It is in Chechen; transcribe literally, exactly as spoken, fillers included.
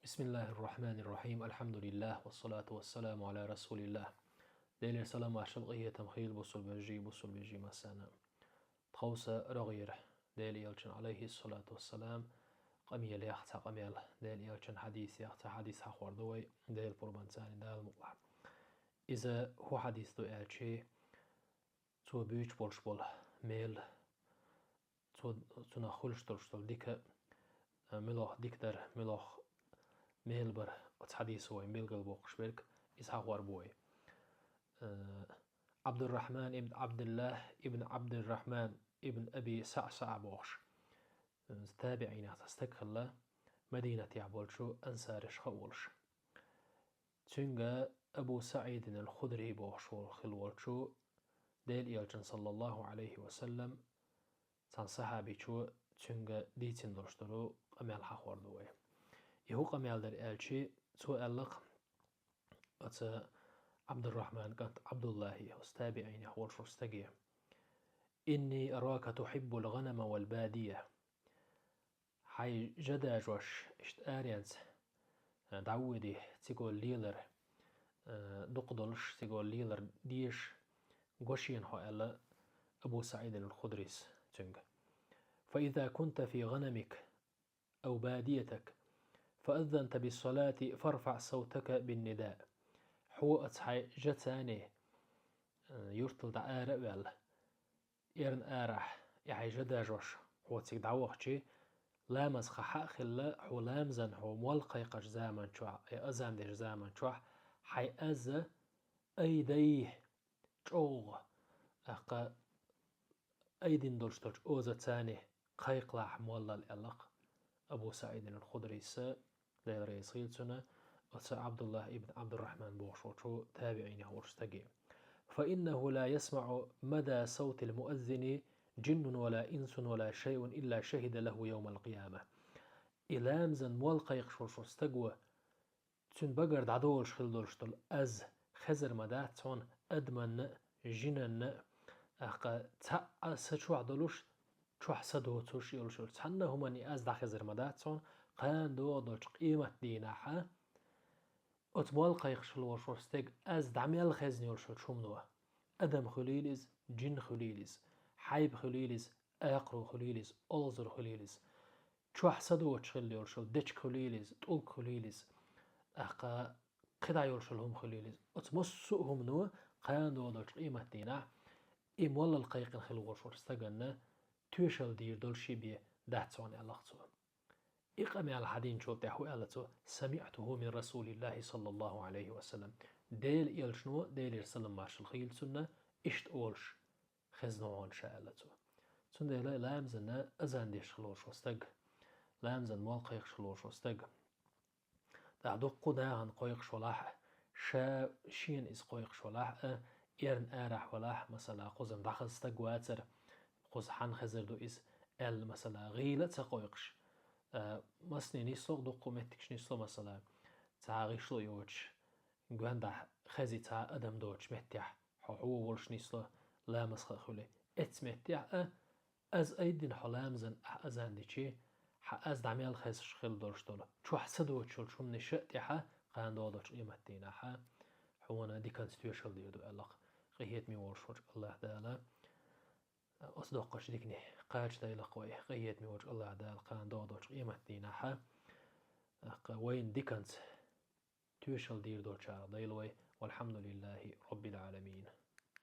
بسم الله الرحمن الرحيم. الحمد لله والصلاة والسلام على رسول الله. Делера салам-маршал, къахетам хийла бусалба вежарий, бусалба йижарий массанена. Тховса рогӀера Делан Элчан, Ӏалайхи ссалату вассалам, къамелех цхьа къамел, Делан Элчан хьадисех цхьа хьадис хьахор ду вай, Делан пурбанца, Дала мукъалахь. Иза хӀун хьадис ду аьлча, цо буьйцуш болуш болу мел, цо, цунах хуьлуш долуш долу дика, а, муьлха дика дара, муьлха мел бара, оцу хьадисо вайна билгалбоккхуш берг, иза хьахор бу вай. Э, Ӏабдуррахьман ибн Ӏабдуллахь ибн Ӏабдуррахьман ибн Аби СаӀсаӀа бохуш, э, табиӀинех цхьа стаг хилла, Мадинатехь болчу ансарашха а волуш. Цуьнга Абу СаӀидин ал-Худри бохуш волу хилла волчу Делан Элчан, саллаллаху Ӏалайхи ва саллам, цхьана сахьабичо цуьнга дийцина долуш долу къамел хьахор ду вай. И хӀун къамел дара аьлча, цо аьлла-кх оцу Ӏабдуррахьман кӀант Ӏабдуллахье, оцу табиӀинех волуш волу стаге: «Инни арака тухьиббул гӀанама вал бадия». Хьайн жа дажош иштта аренца, а, дӀавоьдий, цигахь лелар, а, дукха долуш, цигахь лелар дезаш го шена хьо, аьлла Абу СаӀидин ал-Худрис цуьнга. «Фа иза кунта фи гӀанамик ау бадиятак, фа аззанта бис-салати, фарфаӀ савтака бин-нида». Хьо оцу хьайн жа царний, а, юртал дӀа ара а ваьлла, эрна арахь, и хьайн жа дажош хьо цига дӀавахча, ламаза хан хьа а хилла, хьо ламазан хьо молла кхайкхачу заман чохь, я азан дечу заман чохь, хьайн аз айдай чӀогӀа, тӀаккха айдина долуш долчу оза царний кхайкхалахь моллал, аьлла-кх Абу СаӀидин ал-Худрис, Дела реза хуьлда цунна, оцу Ӏабдуллахь ибн Ӏабдуррахьман бохуш волчу табиӀинех волчу стаге. «Фа иннаху ла ясмаӀу мада савтил муаззини жиннун ва ла инсун ва ла шайъун илла шахида лаху явмал къияма». И ламазан молла кхайкхаш волуш волу стаг ву, цуьнан багара дӀадолуш хилла долуш долу аз хезар ма дац хьуна адаманна а, жинанна а, тӀаккха цхьаъ а са чохь долуш, чохь са доцуш йолуш йолу цхьанна а хӀуманна и аз дӀахезар ма дац хьуна, кхана догӀу долчу къематдийнахьа. Оцу молла кхайкхаш хилла волуш волу стеган аз дӀа мел хезна йолуш йолчу хӀумано, адам хуьлийла иза, жин хуьлийла иза, хьайба хуьлийла иза, акхарой хуьлийла иза, олхазарой хуьлийла иза, чохь са доцуш хилла йолуш йолу дечиг хуьлийла иза, тӀулг хуьлийла иза, тӀаккха кхидӀа йолуш йолу хӀума хуьлийла иза. Оцу массо а хӀумано кхана догӀу долчу къематдийнахь и моллал кхайкхина хилла волуш волчу стаганна тоьшалла дийр долу ши бен дац хьуна, аьлла-кх цо. И къамел хьадинчул тӀаьхьа хӀун аьлла цо: «СамиӀтуху мин Расулиллахи саллаллаху Ӏалайхи ва саллам». Делан Элчано, Делера салам-маршалла хуьлда цунна, иштта олуш хезна хьуна ша, аьлла цо. Цундела ламазан азан деш хилла волуш волу стаг, ламазан молла кхайкхаш хилла волуш волу стаг, тӀаккха дуккха нахана кхойкхуш валахь а, ша шена иза кхойкхуш валахь а, эрна арахь валахь, масала, кхуза-м дӀахаза стаг вацара, кхуза хьанна хезар ду иза аьлла, масала, гӀийла а ца кхойкхуш, а, массане нисло, дуккха меттигаш нисло, масала, цхьа гӀишло йоцуш, гоьндахь хези цхьа адам доцучу меттехь хьо хьо волуш нисло, ламаза хан хуьлий. Эцу меттехь а, аз айдина хьо ламазан ахь азан дичи, хьан аз дӀа мел хезаш хилла долуш долу, чохь са доцуш йолчу хӀуманаша а тӀаьхьа, кхана догӀу долчу къематдийнахьа, хьуна диканца тоьшалла дийр ду, аьлла-кх къинхетаме волуш волчу АллахӀ Дала. Оцу доккхачу дикане кхачадайла-кх вай, къинхетаме волчу АллахӀ Дала кхана догӀу долчу къематдийнахьа, тӀаккха вайна диканца тоьшалла дийр долчарах дайла вай. Валхьамдулиллахи Роббил Ӏаламин.